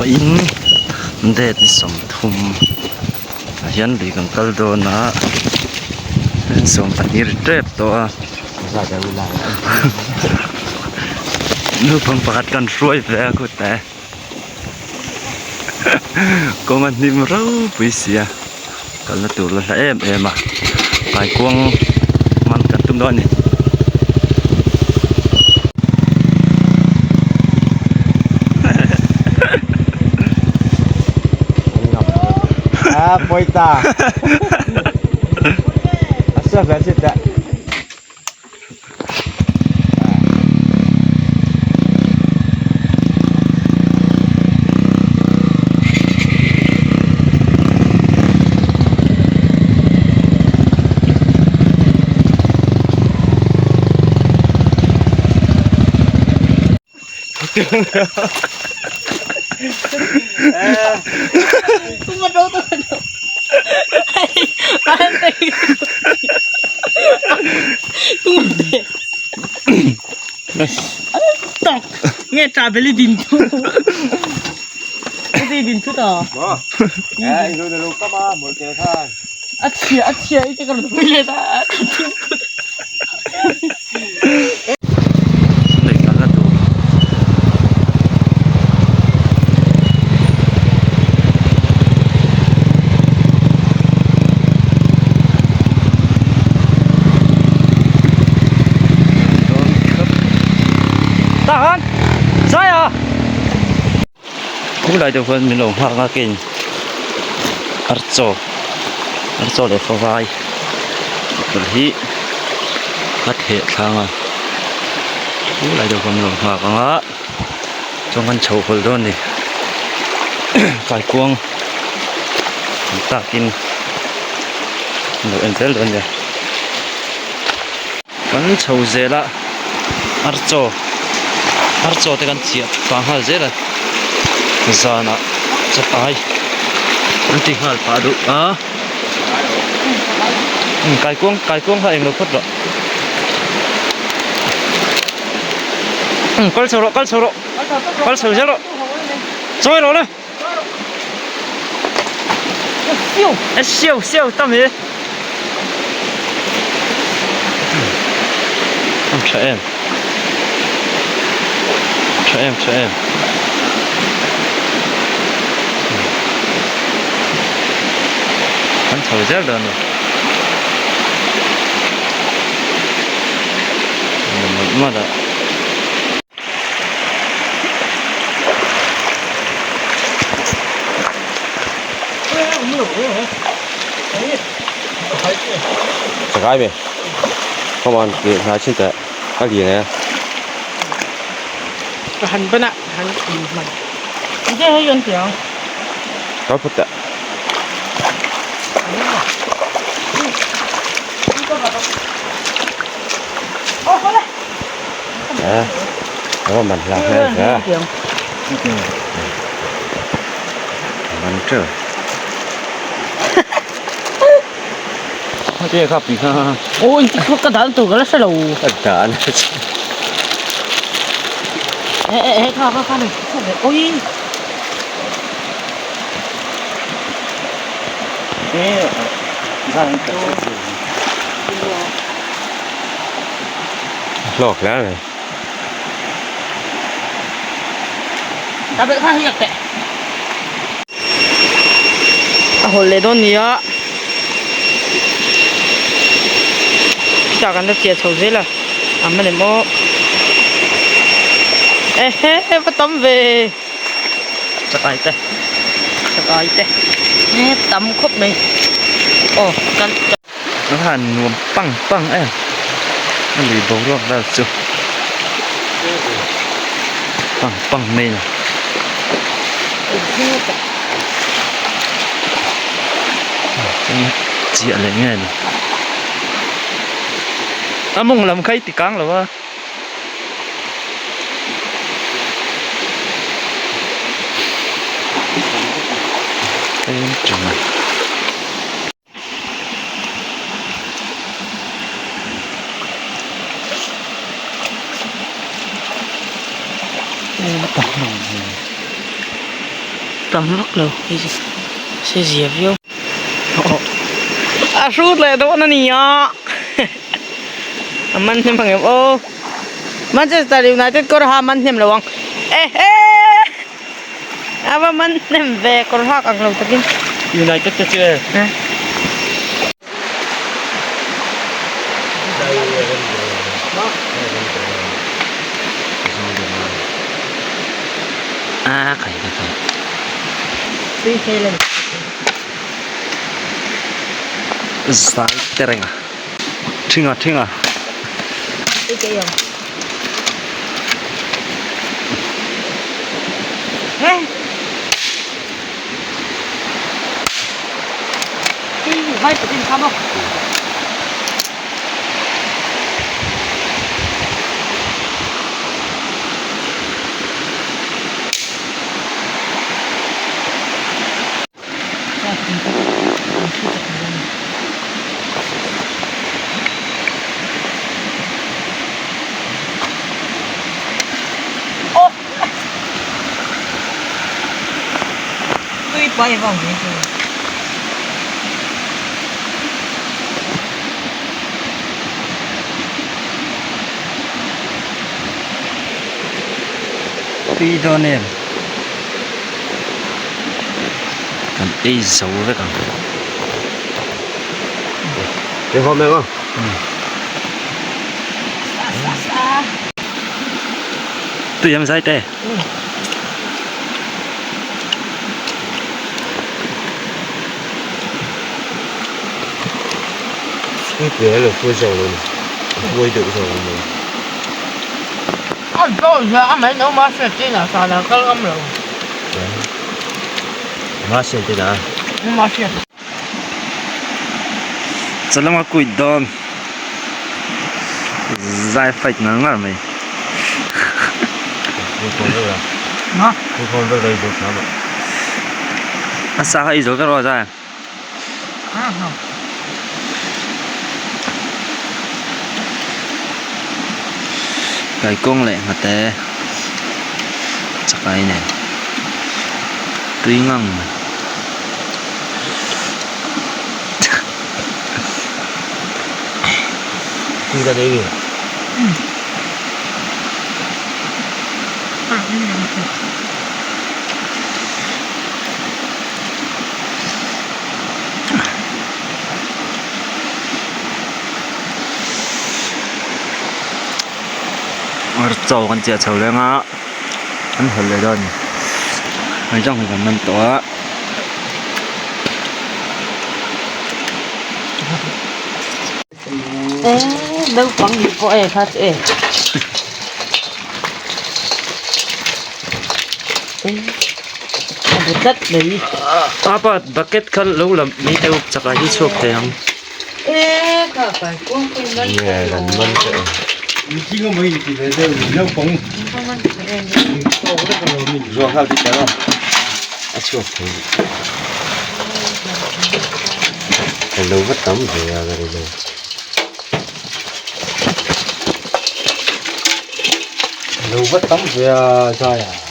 Vawiin date ni 30 ah hian lui kan kal dawn a 12 ri tep tawh a naupang pakhat kan hruai ve a khutah e kawng a hnim ropui si a kalna tur la hla em em a kaikuang hman kan tum dawn a ni. Nghe travel din thu. Cái gì din thu tờ? A chhia a chhia i te ka rawn pui let a. Tahan Saya Khulai deuh hian min lo nghak a keiin archaw archaw leh favai tur hi a theh thlang a khulai deuh hian min lo nghak ang a chuan kan chho hawlh dawn a ni kaikuang tam takin an lo en zel dawn a nia kan chho zel a archaw archaw te kan chiah pah nghal zel a zanah chakai an ti nghal pah duh a umm kaikuang kaikuang kha englo phawt rawh umm kal chho rawh kal chho rawh kal chho zel rawh chawi rawh le siêu siêu tam hi tha em tha em tha em kan chho zel dawn a ni mawlh mawlh a. Chakai ve come on ke hna chin teh a lian e Ka han ban a han in hman Enge hei an ti ang Kal phawt teh Ờ, mình làm thế kìa. Mình chưa. Cái khắp bị ha. Ôi, cái đó tụi cái nó sẽ lù. Đã. Ê ê ê, kha kha kha này. Ôi. Ê, Lok lá này. Ta bị kha hiak teh. A hawlh leh dawn nia. Chutah kan la chiah chho zel a. A hma lem aw. Ehe va tam ve. Chakai te. Chakai te. He tam khawp mai. Aw kan. A han nuam pang pang em a lui boruak vel chu pang pang mai a ni. Chiah leh nge ni a mawng lam kha i ti kang lo a. Tam vak lo hei chu se zia viau. A hrut leh dawn a ni a a man hnem ang em aw Manchester United kawr ha man hnem lo ang ehe a va man hnem ve kawr hak ang lo takin. United te chu e. A khai khai khai. Zai te reng a. Thinga thinga. Tui dawn em kan ei zo vek ang. Tui em zai te. Chalama kuit dawn zai fight ngar ngar mai. A sa kha i zo ka rawh zai. Kaikawng leh nghate chakai nen tui ngang mai. Chaw kan chiah chho leng a an hawlh leh dawn a ni hei zawng hi kan man tawh a. Naupang hi pawh e kha chu e a bu tlat mai apa bucket kha lo la mai teh u chakah hi chhuak thei ang a chhuak thei a lo va tam ve a ka rilru a lo va tam ve a zai ah.